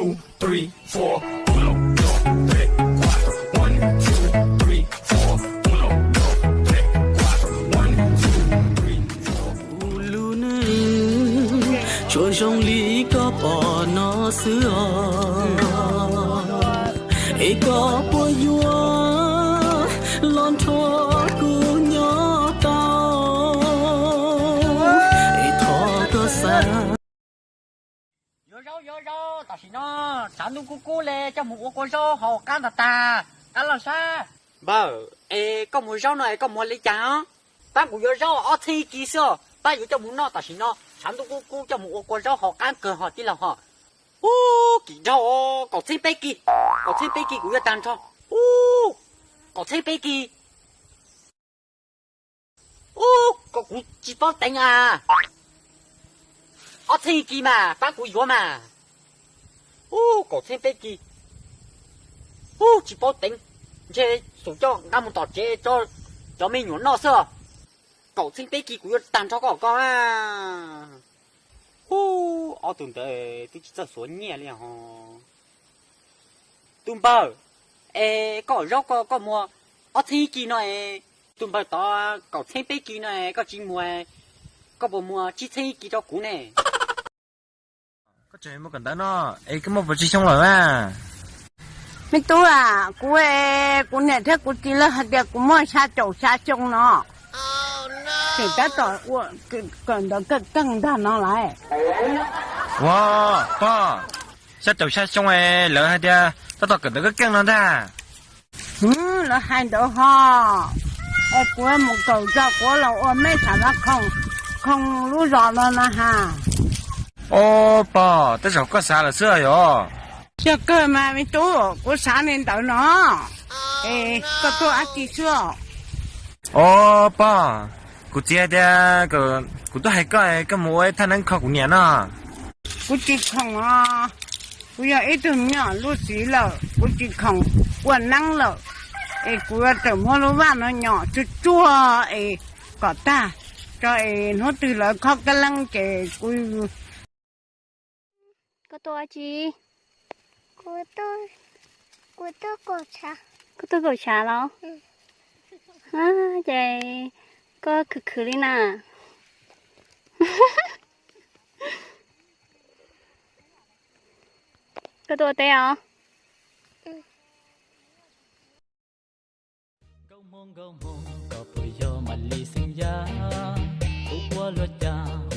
Uno, dos, tres, cuatro. One, two, three, four. Uno, dos, tres, cuatro. One, two, three, four. Kuv lub neej tsuas zoo li koj pom no xwb os, es koj puas yuav los nrog kuv nyob tau, es thov koj xav. Yuav zaub yuav zaub, tam sim no tshav ntuj kub kub li, coj mus ua kua zaub haus qab ntag tag, qab loj sab. Npawg, es koj muag zaub no es koj muag li cas os? Pab kuv yuav zaub ob txheeb kis xwb os, pab yuav coj mus noj tam sim no tshav ntuj kub kub coj mus ua kua zaub haus qab kawg hos tij laug hos. Ub, kim dhau, kaum txheeb peb kis, kaum txheeb peb kis kuv yuav tag nrho. Ub, kaum txheeb peb kis. Ub, koj kuv tsis paub teev a. Ob txheeb kis mas pab kuv yuav mas. Ub, kaum txheeb peb kis. Ub, tsis paub teev, ntshe xum coj nqa mus tom tsev cov me nyuam noj xwb. Kaum txheeb peb kis kuv yuav tag nrho koj koj. Ub, ob tug ntawd twb tsis txawj xuav nyiaj li hos. Tus npawg, es koj zaub koj koj muag ob txheeb kis no es, tus npawg tod kaum txheeb peb kis no es koj tsis muag, koj puas muag tsib txheeb kis rau kuv ne? Koj tseem muag kawm ntawv no es koj muaj puas tsawg xyoo lawm a? Me tub a, kuv, kuv niam thiab kuv txiv lawv hais tias kuv muaj xya caum xya xyoo no, tseem tab tom ua kawm ntawv kawm keej ntag no lauj. Ua, pog, xya caum xya xyoo es lawv hais tias tab tom kawm ntawv kawm keej no ntag. Lawv hais ntawd ho, es kuv mus kawm tso kuv los ua mej xav no khoo lub zos no na ha. Ob pog, tej zaum koj xav lawm xwb yog? Yog kawg mas me tub, kuv xav li ntawd no. Es koj tuaj dab tsi xwb? Ob pog, kuv txiv hais tias kuv tuaj hais koj, koj mus ua ib thaj neeb kho kuv niam no. Kuv tsis khoom os, kuv yog ib tug me nyuam lub txiv lawm, kuv tsis khoom ua neeb lawm, es kuv yuav tsum muab lub vaj no nyom tsuag tsuag es kom tag, tso es hnub twg lawv khob kab leeb ces kuv Koj tuaj ua tsi? Koj tuaj kaum tshav los? Ces koj khwv khwv li na. Koj tuaj ua teb os? Nkauj Hmoob, nkauj Hmoob, koj puas yog Malis xeeb Yaj? Kuv ua luaj cas